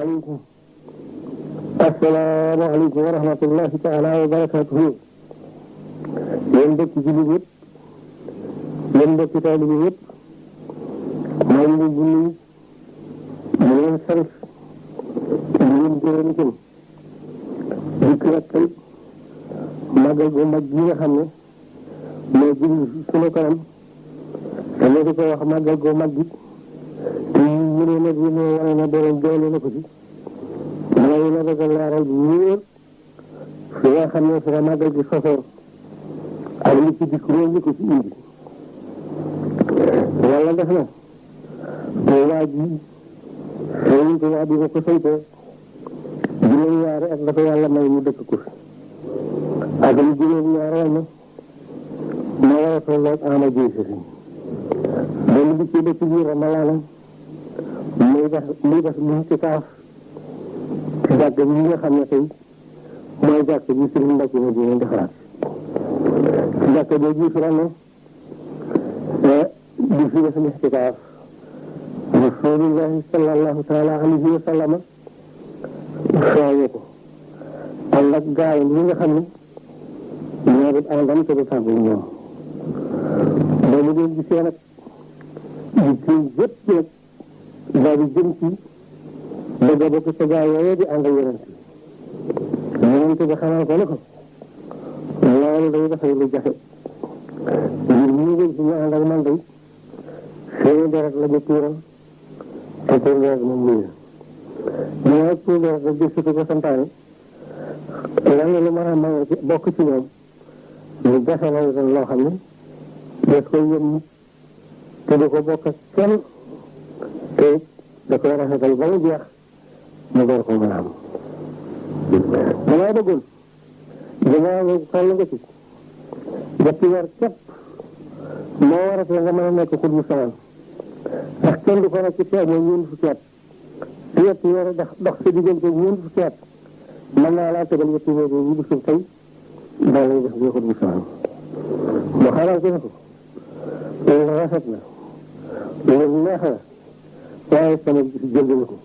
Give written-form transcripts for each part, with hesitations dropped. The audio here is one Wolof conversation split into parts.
عليكم. السلام عليكم ورحمة الله تعالى وبركاته. yéen mbokki jullit yëpp yéen mbokki taalibe yëpp maa ngi leen di nuyu di leen sant di leen gërëm itam dikk nag tey màggal gu mag gi nga xam ne moo jëm sunu kanam te ñu di ko wax màggal gu mag gi te ñu ne ñu wane na borom doole na ko ci mooy na bëgg a leeral bu wóor fi nga xam ne fi la màggal gi sosoo ak li ci dikk loolu li ko ci indi yàlla def na Tuubaa ji Sëriñ Tuubaa bi ko santee juróom-ñaari at la ko yàlla may mu dëkk ko fi ak lu juróom-ñaari ma war a tolloog ama jëy sëriñ ba mu dikkee ba ci biir Ramalaana muy def lu ci kaaf ci jàkk bi nga xam ne tey mooy jàkk bi Sëriñ Mbàkke ma dina defaraat ci jàkk boobu fi la ne di fi def lixtikaaf Rasuulullaahi sallallaahu taala alayhi wa sallama sooye ko ànd ak gaay yi nga xam ne ñoo di àndam te du tàggu ñoom ba mu doon gisee nag di ci yëpp nag daal di jëm ci bëgg a bokk ca gaay yooyu di ànd ak yonent bi xamal ko ne ko loolu day dafay lu jafe ngir ñu ngi ci ñu ànd ak man day seen deret la ñu tuural te tuur deret moom muy ñoo tuur deret la gëstu ko santaane lan lu mën a may bokk ci ñoom lu jafe lay doon loo xam ne des koy yëm te du ko bokk ak kenn te da koy rafetal ba mu jeex mu door ko mën a am damay bëggoon dinaa toll nga ci ñetti weer képp moo waratee nga mën a nekk xut bu samaan ndax kenn du ko nekk ci teew mooy ñeent fukki at te ñetti weer dox sa diggante ñeent fukki at mën naa laa tegal ñetti weer yi bu suuf tey daal lay def ngay xut bu samaan mu xaaral ko ne ko loolu rafet na loolu neex na waaye sama jënd na ko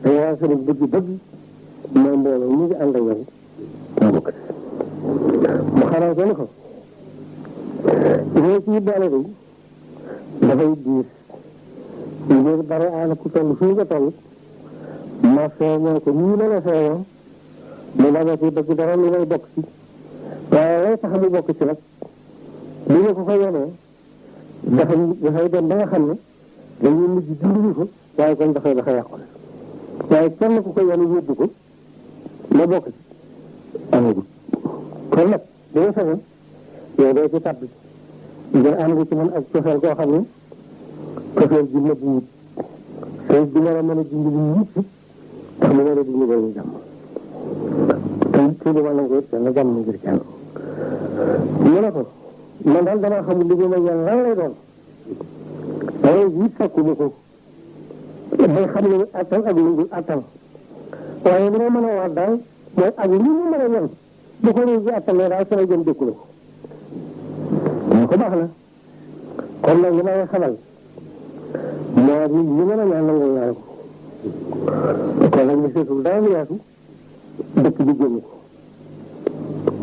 te waaye sama bëgg mooy mbooloo ñu ngi ànd ak yow mu bokk mu xaral ko ne ko ñoo ci boole day dafay diis ngir bare aana ku toll fii nga toll ma feeñoo ko nii la la feeñoo mu baga ci bëgg dara lu lay bokk ci waaye lay tax mu bokk ci nag li nga ko ko yonee dafay dem ba nga xam ne dañuy mujj dunduñu ko waaye kon dafay yàqu waaye kenn ku ko yone yóbbu ko ma bokk ci amagul kon nag dañoo sañoon yow doo ci tàbbi ngir am nga ci man ak cofeel koo xam ne cofeel ji nëbb wut te du ma la mën a dimbali nit tax mu war a dimbali ñu jàmm te du ma nangu it kenn jàmm ngir kenn mu ne ko man daal damaa xamul liggéey ma yàlla lan lay doon waaye it sakku ma ko day xam ne attan ak lu dul attan waaye li ma mën a wax daal mooy ak li mu mën a ñan bu ko réew ji attanee daal sama jëm dëkku la ko ñu ko baax na kon nag li may xamal moo di li mën a ñaan nangul naa ko kon nag ñu seetul dara lu yaatu dëkk bi génn ko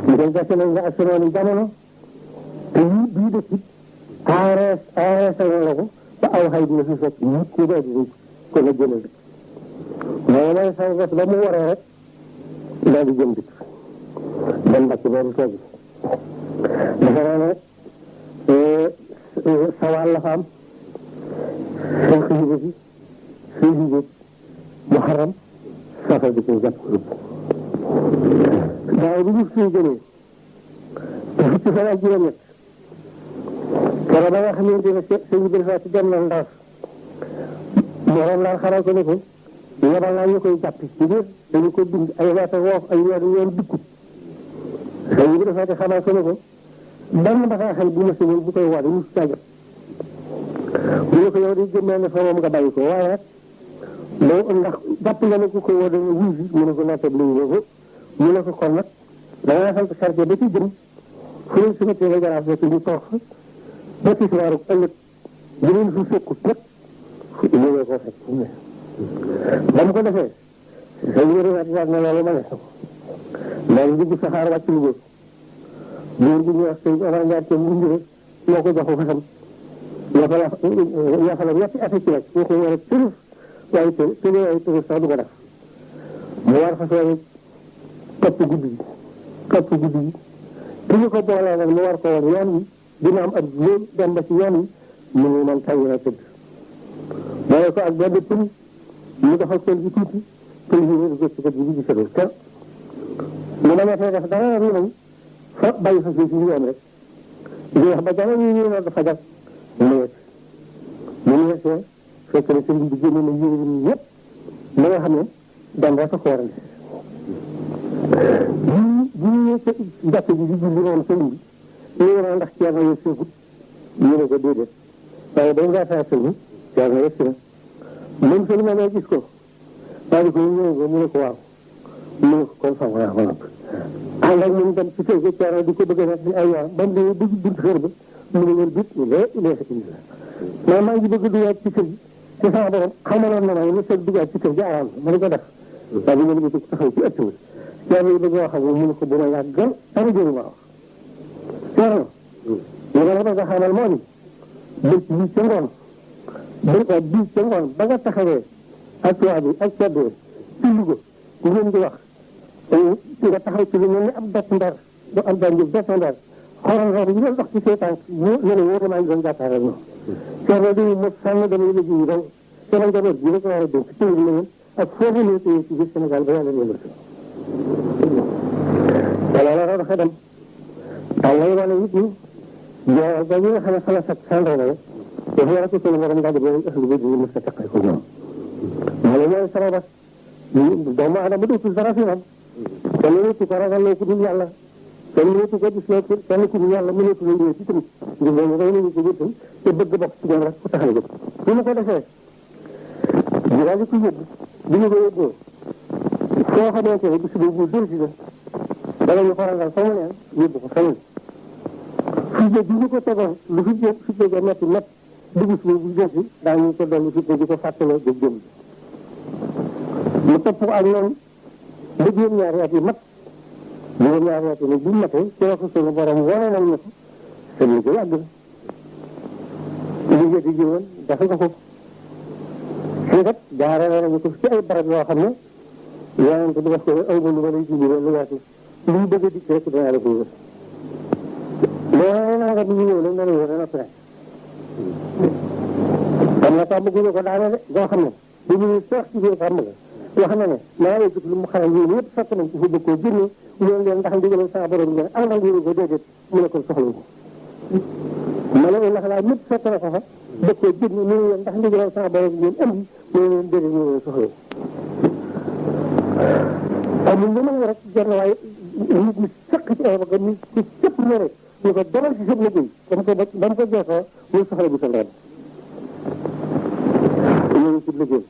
ñu koy gàcce nañ nga ak senooni jamono te yii bii dëkk aarees la ko ba aw xay dina fi fekk yii ku dee di ko la génnal dëkk mais may saw bés ba mu waree rek daal di jëm dëkk dem Mbàkke boobu toog dafa naa ne sawal la fa am seen xiiba si suy higéeg muharram safar di koy jàpp rëbb daaw bi ñu suy gënee te fukki fan ak juróom-ñett kero ba nga xamante ne sëñ bi dafa ci dem na Ndaas morom laa xaral ko ne ko yebal naa ñu koy jàpp ci biir dañu ko bind ay waata woof ay weer yoon dikkut sëñ bi dafa ci xamal ko ne ko benn bataaxal bu ma sëñul bu koy woote mu si jot bu ne ko yow di jëmmee ne fa moom nga bàyyi ko waaye nag ndax jàpp nga ne ku koy woo dana wuy si mu ne ko nattab lu ñu ko mu ne ko kon nag dangaa sant chargé ba ci jëm fu leen si météo garaaf fekk ñu toog fa ba ci waaru ëllëg bu leen fi fekkut nag fu ñëwee koo fekk fu mu ne ba mu ko defee sëñ bi rëwaat na loolu ma ne loolu dugg saxaar wàcc Louga buur bi ñuy wax sëñ Omar Ndiaye te mu rek moo ko jox fasam ñoo ko yaxala ñetti at ci rek ñoo ko war a tërëf waaye tërëf sax du ko def mu war fas yéene topp guddi gi ki ñu ko boolee nag mu war ko woon yoon wi dina am ak loolu dem ba ci yoon wi mu ngi man tàyyi na tëdd boole ko ak benn pël mu doxal pël bi tuuti pël bi ñu gëstu ko bi gisatul te mu ma nekkee def dara ru nañ fa bàyyi fa fii ci yoon rek di wax ba jamono yi ñu dafa jag mu yeesee fekk na sëriñ bi génne na yére yi yëpp ma nga xam ne dem rek a ko waral bu ñu jàkk ji di julli woon sëriñ bi ñu ne ndax ceerno yo seegut ñu ne ko déedéet waaye dañ ngaa saa sëriñ ceerno yegg si na moom sëriñ ma gis ko waaye ko ñëw ko mu ne ko waaw mu ne ko kon fa waa ba noppi ànd ak ñun dem ci kër ga ceerno di ko bëgg a nekk ay yoon ba mu demee dugg buntu kër ba mu ne leen bit ñu lee ilee sa indi la mais maa ngi bëgg dugaat ci kër gi te sama borom xamaloon na ma ne sëg dugaat ci kër gi aram ma ne ko def waaye bi ngeen bëgg taxaw ci ëtt bi ceerno yi bëgg wax ak mu ne ko bu ma yàggal dara jëru ma wax ceerno li nga la bëgg a xamal moo di bés bii ca ngoon bii ca ngoon ba nga taxawee ak waa bi ak ceddee ci Louga ngeen di wax nga taxaw ci lu mel ni ab bett ndar du am daan jëf bett ndar xoolal xool yi doon dox ci say tànk ne ne wóor maa ngi doon jàkkaarloo ñoom ceerno di mo sànn damay liggéey yi daw sama njaboot bi rek war a dénk ci na ngeen ak foofu ne tey ci biir Sénégal ba yàlla ñëwal wala la dafa dem daal lay wane it ni joo ba ñi nga xam ne xala sat sandro la dafa war a ko sunu borom daal di booy ëxlu bi ñu mës a teqay ko ñoom wala ñooy sababa doomu adama dootul dara fi moom kenn mënatu ko ragal ku dul yàlla kenn mënatu ko gis loo kenn ku dul yàlla mënatu la ñëw ci tamit ngir loolu rey nañu ko jëttam te bëgg bokk ci ñoom rek ku tax a jóg bu ñu ko defee ñu daal di ko yóbbu bu ñu ko yóbboo soo xamante ne bis boobu dël si la dana ñu farangal fa mu ne yóbbu ko feneen fii bi ñu ko tegoon lu fi jóg fi jógee metti métt bu bis boobu dël si daañu ko dolli fi di ko fàttaloo jóg jëm mu topp ko ak ñoom ba juróom-ñaari at yi mat juróom-ñaari at yi nag bu matee ci la ko suñu borom wane nañ ne ko sa liggéey yàgg na liggéey di jiwoon dafa nga ko fii kat jaarale nañu ko ci ay barab yoo xam ne yonent bi def ko aw ma lu ma lay julli lu weesu lu mu bëgg a dikk rek danaa la ko wër mais naa nga bi ñu ñëw nag dana wër dana pare xam na tàmm guñu ko daane de goo xam ne bu ñu seex ci biir tàmm nga wax na ne maa ngi gis lu mu xaral yéen yëpp fekk nañ ci fu bëgg koo génne ñoom leen ndax ndigalal sa borom ngeen am na ñu ko déedéet mu ne ko soxla ko ma ne ndax laa ñëpp fekk na ko fa bëgg koo génne ñu leen ndax ndigalal sa borom ngeen andi mu ne leen déedéet ñu leen soxla amul lu may rek jenn waaye nit ñi sëq ci ay bagam nit ci cëpp ne rek ñu ko demal ci sëb liggéey ba mu ko jeexoo muy soxla bi sa ndem ñëw ci liggéey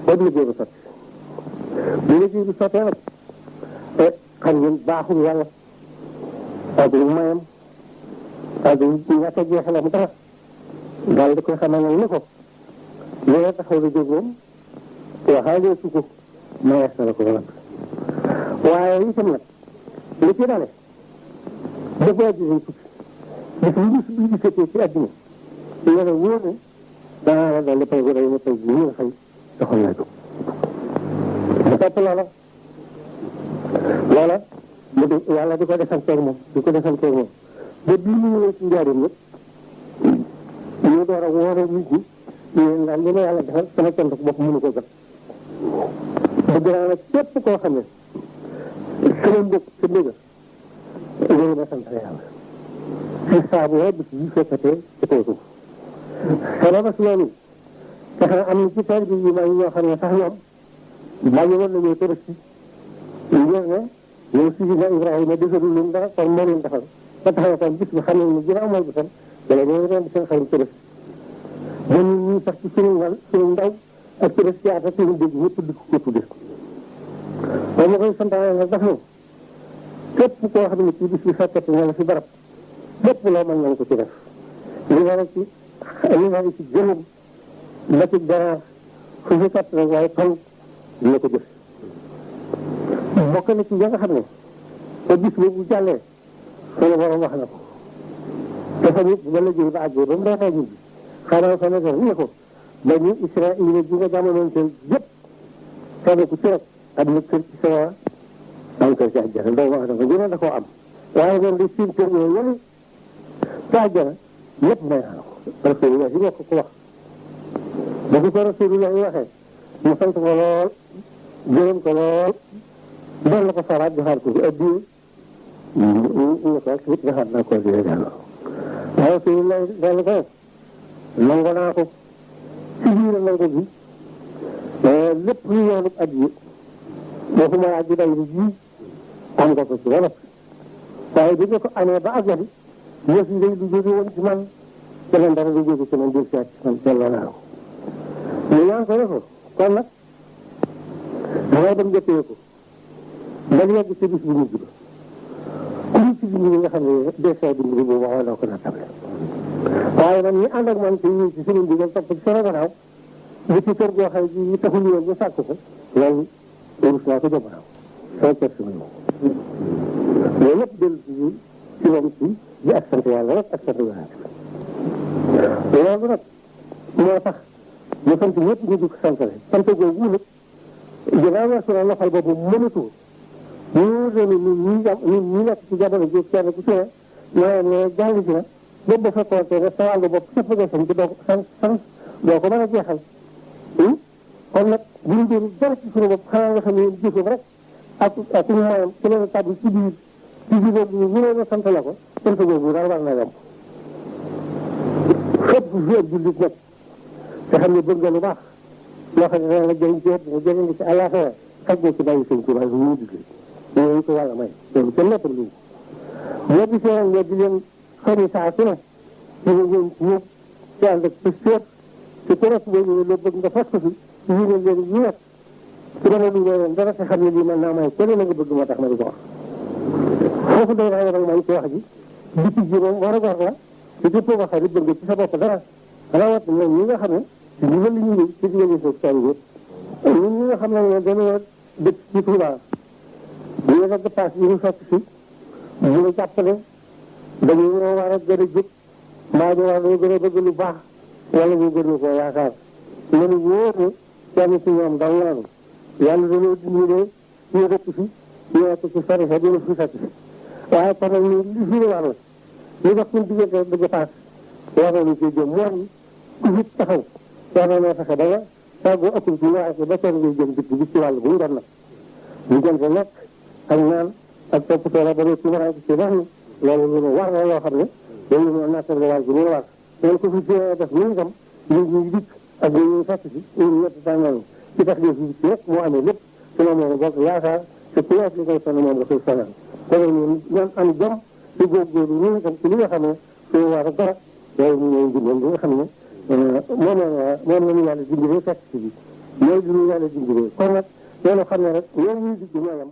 ba liggéey bi sotti bu liggéey bi sottee nag xam ngeen baaxul yàlla ak lu mayam ak ñàkk a jeexalam dara daal di koy xamal nag ni ko loola taxaw la jóg moom waxaalee su ko mayees na la ko nag waaye itam nag li ci dale dafa dinañ tukki bis bu gisatee ci àddina yàlla wóor ne danaa la daal di pay gone yi ma pay bi ñu nga fay doxal naa ko mu topp loola mu di yàlla di ko defanteeg moom ba bii mu ñëwee ci njaarim nag ñu door a woore nit ñi yéen daal li ma yàlla defal sama cant bopp mënu ko jot bëgg naa nag képp koo xam ne sama mbokk sa dëgg loolu ma sant yàlla ci saabu waa bis yi fekkatee ci kaw suuf sababa si loolu tax na am na ci taal bi yu may ñoo xam ne sax ñoom bàyyi woon nañoo tërësi ngir ne yow Sidina Ibrahima defarul leen dara kon moo leen defal ba tax na kon bis bi xam nañ ne ginnaaw mooy bisam wala ñoo ren di seen xarit tërësi ba ñu sax ci suñu ndaw ak tërësi yaata suñu dégg ñëpp di ko tudde kon ma koy santaane nag daf ne képp koo xam ne ci bis bi fekkati nga la fi barab lépp loo mën nañ ko ci def li nga ci jëmum ba ci dara fu fi kat rek waaye kon dina ko jëf bokk na ci nga xam ne te bis boobu jàllee sunu borom wax na ko dafa nit ba liggéey ba àggee ba mu reetee ñu bi xanaa fa nekk ne ko ba ñu Israël ji nga jamonoon seen yëpp kenn ku ci rek am na kër ci sama am kër ci àjjana doomu aadama ñu ne da koo am waaye moom di siin kër yooyu yële ci àjjana yëpp may naa ko rasulullah yi ko wax ba ko rasulullah yi waxee mu sant ko lool gërëm ko lool doon la ko faraat joxaat ko addiya ñu ko nit joxaat naa ko addiya delloo waaye rasulullah dellu ko nangu naa ko ci biir nangu bi lépp lu yoonu addiya waxuma aji day bi ji am nga ko ci wala waaye bi nga ko amee ba àggali yëf yi day lu jóge woon ci man keneen dara lu jóge ci man jël seet ci man delloo naa ko ñu ñaan ko ne ko kon nag dangay dem jëppee ko ba yegg ci bis bu mujj ba ku ñu ci bind nga xam ne desee bind bi boobu waxoo ko na table waaye man ñi ànd ak man ci ñi ci suñu ndigal topp ci sama gannaaw bu ci kër goo xam ne taxul woon ñu sàkk ko loolu rus naa ko jëmbaraaw soo kër suma ñëw loolu lépp dellu ci moom ci di ak sant yàlla rek ak sant yàlla loolu nag moo tax ñu sant ñëpp ñu di ko santale sant googu nag ginnaaw weesu na loxal boobu mënatu ñu ne ñun ñi nekk ci jamono ji kenn ku ci ne ñoo ne jàng ci na boobu ba fekkoon ne sa wàllu bopp sëpp nga sant doo ko sant doo ko mën a jeexal kon nag bu ñu doon dara ci suñu bopp xanaa nga xam ne jëfam rek ak ñu mayam ci leen tàbbi ci biir boobu ñu leen sant la ko sant boobu dara war na yomb fépp fi ab jullit nag te xam ne bëgg nga lu baax loo xam ne dana la jëriñ ci àddina jëriñ ci àllaaxira xaj na ci bàyyi sëñ Tuubaa bu ñu digle yooyu ko yàlla may loolu kenn nekkal lu ñoo gisee nag ñoo di leen xëri saa su ne ñu ngeen ci ñëpp ci ànd ak pëstéef te ku nekk boo ñëwee loo bëgg nga fas ko fi ñu ne leen ñu nekk su dama lu leen dara te xam ne lii mën naa may kenn la nga bëgg moo tax ma di ko wax foofu day rayo nag man ci wax ji biti ji moom war a gor la te képp koo waxee bëgg ci sa bopp dara rawat ñoom ñi nga xam ne ci ndigal li ñu ci digal yi soog seen yëpp ñun ñi nga xam ne dañoo dëkk ci Touba bu ñu dagg paas yi ñu fekk si ñu la jàppale dañu war a gën a jóg mbaa ñu war a gën a bëgg lu baax wala ñu gën koo yaakaar ñu wóor ne kenn ci ñoom dal laanu yàlla dañoo dimbale ñu dëkk fi ñu nekk ci farixa dina fi fekk si waaye kon nag ñu li fi war la ñu dox suñu diggante bëgg paas war nañu cee jëm mooy ku fi taxaw war nañoo fexe ba nga tàggoo ëppul ci waaye ba kenn ngay jëm dëkk bi ci wàll bu ñu doon nag ñu gën ko lekk ak naan ak toppatoo la ba léegi ci war a ci wax ni loolu lu war la loo xam ne loolu ñu nattal la wàll bi ñu war loolu ko fi def ñu itam ñu ngi dikk ak ñu ñuy fekk si ñu ñett tàngoor ci tax def ci rek moo amee lépp ci la moo bokk yaakaar te ku nekk li koy sonn moom nga koy sonal kon ñun ñoom am jom ci góorgóorlu ñu itam ci li nga xam ne suñu war a dara loolu ñu ñooy ndimbal li nga xam ne moom la ñu yàlla dimbalee fekk si bi mooy li ñu yàlla dimbalee kon nag loolu xam ne rek ñoom ñuy digg ñooyam